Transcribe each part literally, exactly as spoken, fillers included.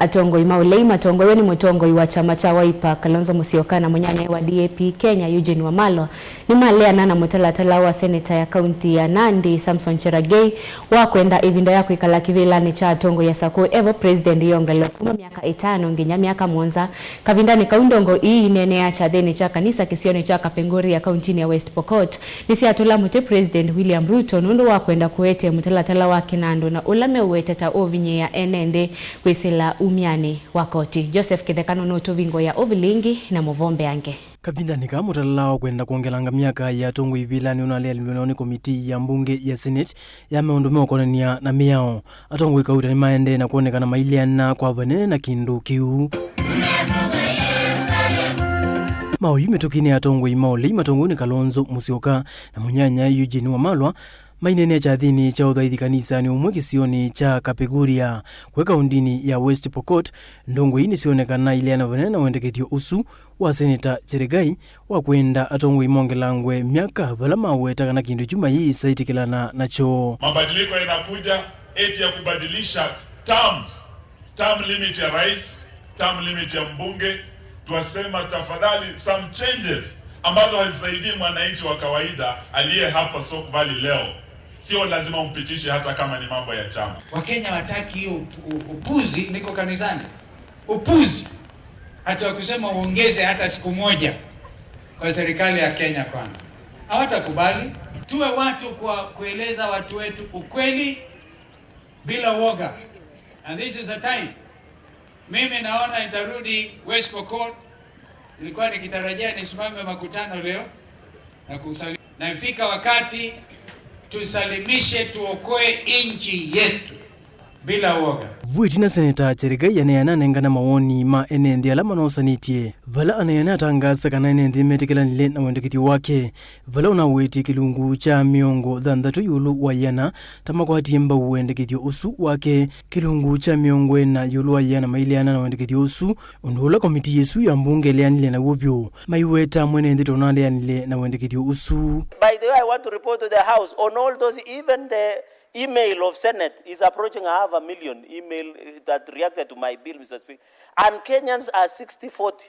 Atongoi ma ũlei matongoew'e nĩ mũtongoi wa kyama kya Wiper, Kalonzo Musyoka, na mũnyanyae wa D A P Kenya, Eugene Wamalwa, nĩmaleana na mũtalatala wa seneta ya kaunti ya Nandi, Samson Cherargei, wa kwenda ĩvinda ya kwĩkala kĩvĩlanĩ kya atongoi asakũũ evo President yongele kuma myaka ĩtano nginya myaka mũonza. Kavindanĩ kau, ndongoi ii ineenea kyathĩnĩ kya kanisa kĩsionĩ kya Kapenguria, kauntinĩ ya West Pokot, nĩsyatũla mũtĩ President William Ruto nũndũ wa kwenda kũete mũtalatala wa kĩnandũ na ũla meũweta ta ũvinyĩĩa ene nthĩ kwĩsĩla umyanĩ wa koti. Joseph Kĩtheka nũnũtũvingũĩa ũvilingi na mũvombeange. Kavindanĩ kaa, mũtalatala wa kwenda kwongelanga myaka ya atongoi ivĩlanĩ ũnaleanilw'e nao nĩ komitii ya mbunge ya Senate ya maũndũ meũkonania na mĩao. Atongoi kauta nĩmaendee na kwonekana maileana kwa vanene na kĩndũ kĩu. Maũyu mĩtũkĩnĩ ya atongoi ma ũlei matongoew'e nĩ Kalonzo Musyoka na mũnyanya Eugene Wamalwa maineenea kyathĩnĩ kya ũthaithi kanisanĩ ũmwe kĩsionĩ kya Kapenguria kwĩ kaundinĩ ya West Pokot. Ndongoi ii nĩsyonekana ileana vanene na wendekethyo ũsu wa Seneta Cherargei wa kwenda atongoi mongelangwe myaka, vala maweta kana kĩndũ kyu mayĩsa ĩtĩkĩlana nakyo. Mabadiliko yanakuja eti ya kubadilisha terms, term limit ya rais, term limit ya mbunge. Twasema tafadhali, some changes ambazo hazisaidii mwananchi wa kawaida aliye hapa Sok Valley leo. Sio lazima umpitishe hata kama ni mambo ya chama. Wakenya wataki hiyo upu-, upuzi, niko kanisani. Upuzi. Hata wakisema uongeze hata siku moja kwa serikali ya Kenya Kwanza, hawatakubali. Tuwe watu kwa kueleza watu wetu ukweli bila woga. And this is the time. Mimi naona nitarudi West Pokot. Nilikuwa nikitarajia nisimame makutano leo na kusali-, na ifika wakati tusalimishe, tuokoe nchi yetu bila woga. Vu ĩtina, Seneta Cherargei aneena anengane mawoni ma ene nthĩ ala manosanĩtye, vala aneena atangaasa kana ene nthĩ metĩkĩlanile na wendekethyo wake, vala ũnawĩtie kĩlungu kya mĩongo thanthatũ ĩũlũ wa ĩana ta makwatie mbau wendekethyo ũsu wake, kĩlungu kya mĩongo ĩna ĩũlũ wa ĩana maileana na wendekethyo ũsu, ũndũ ũla komitii ĩsu ya mbunge ĩleanile naw'o vyũ, maiweta mwene nthĩ ta ũnaleanile na wendekethyo ũsu. By the way, I want to report to the House on all those, even the email of Senate is approaching half a million email, eh, that reacted to my bill, Mister Speaker. And Kenyans are sixty forty.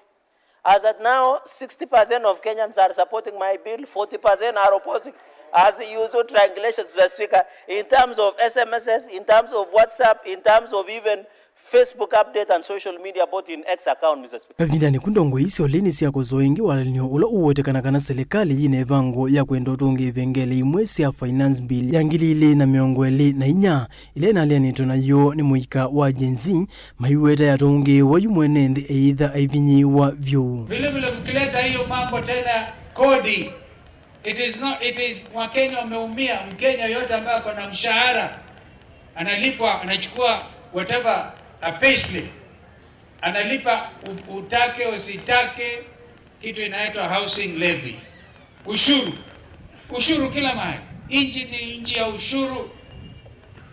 As at now, sixty percent of Kenyans are supporting my bill, forty percent are opposing. As you saw, triangulations, Mister Speaker, in terms of S M Ss, in terms of WhatsApp, in terms of even Facebook update and social media, both in X account, Mister Speaker. Kavindanĩ ku, ndongoi isu ilĩ nĩsyakosoa ĩngĩ walanĩo ũla ũwetekana kana silikalĩ yĩna ĩvango ya kwenda ũtũngĩa ivengele imwe sya Finance Bill ya ngili ilĩ na mĩongo ĩlĩ na inya, ĩla ĩnaleanĩtwe nayo nĩ mũika wa Gen Z, maiweta yatũngĩĩwa yu mwene nthĩ eĩtha aivinyĩĩwa vyũ. Vile vile mkileta hiyo mambo tena kodi, it is not, it is, Wakenya wameumia. Mkenya yote ambaye ako na mshahara, analipwa, anachukua whatever, a payslip, analipa u-, utake usitake, kitu inaitwa housing levy. Ushuru. Ushuru kila mahali. Nchi ni nchi ya ushuru.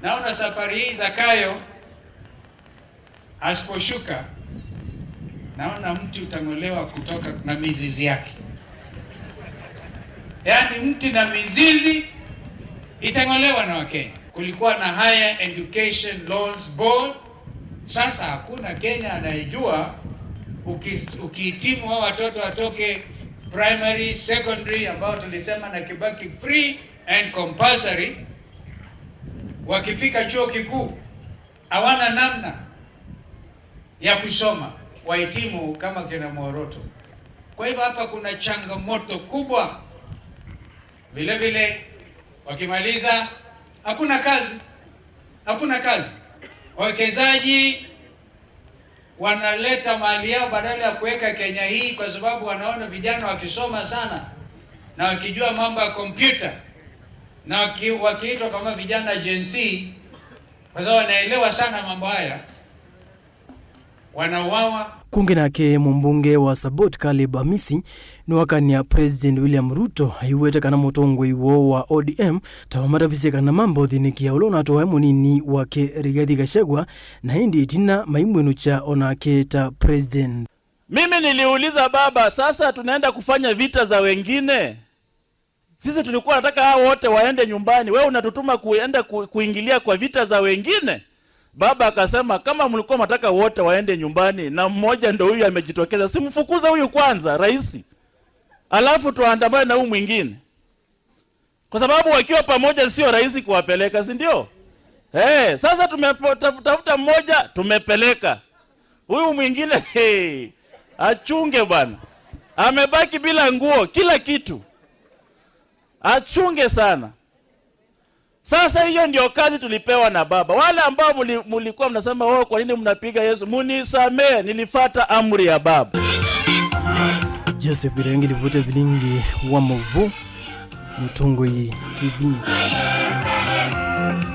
Naona safari hii Zakayo asiposhuka, naona mti utang'olewa kutoka na mizizi yake. Yaani mti na mizizi itang'olewa na Wakenya. Kulikuwa na Higher Education Loans Board. Sasa hakuna Kenya anayejua uki-, ukihitimu hao watoto watoke primary, secondary, ambao tulisema na Kibaki free and compulsory, wakifika chuo kikuu, hawana namna ya kusoma, wahitimu kama kina Moroto. Kwa hivyo hapa kuna changamoto kubwa. Vile vile, wakimaliza, hakuna kazi. Hakuna kazi. Wawekezaji wanaleta mali yao badala ya kuweka Kenya hii, kwa sababu wanaona vijana wakisoma sana na wakijua mambo ya kompyuta na waki-, wakiitwa kama vijana Gen Z, kwa sababu wanaelewa sana mambo haya, wanauawa. Kũngĩ nake, mũmbunge wa Saboti Caleb Amisi nĩwakany'a President William Ruto aiweta kana mũtongoi woo wa O D M ta wamatavisye kana mamba ũthĩnĩkĩa ũla ũnatwae mũnini wake Rigathi Gachagua, na ĩndĩ ĩtina maimwĩnũkya onake ta President. Mimi niliuliza baba, sasa tunaenda kufanya vita za wengine? Sisi tulikuwa nataka hao wote waende nyumbani. Wewe unatutuma kuenda ku-, kuingilia kwa vita za wengine? Baba akasema, "Kama mlikuwa mnataka wote waende nyumbani na mmoja ndo huyu amejitokeza, simfukuze huyu kwanza, rais. Alafu tuandamane na huyu mwingine." Kwa sababu wakiwa pamoja sio rahisi kuwapeleka, si ndio? Eh, sasa tumetafuta mmoja, tumepeleka. Huyu mwingine, hey, achunge bwana. Amebaki bila nguo, kila kitu. Achunge sana. Sasa hiyo ndio kazi tulipewa na baba. Wale ambao muli-, mulikuwa mnasema, "Oh, kwa nini mnapiga Yesu?" Munisamee, nilifuata amri ya baba. Joseph Birengi, livuta vilingi wa mavu, Mutungui T V.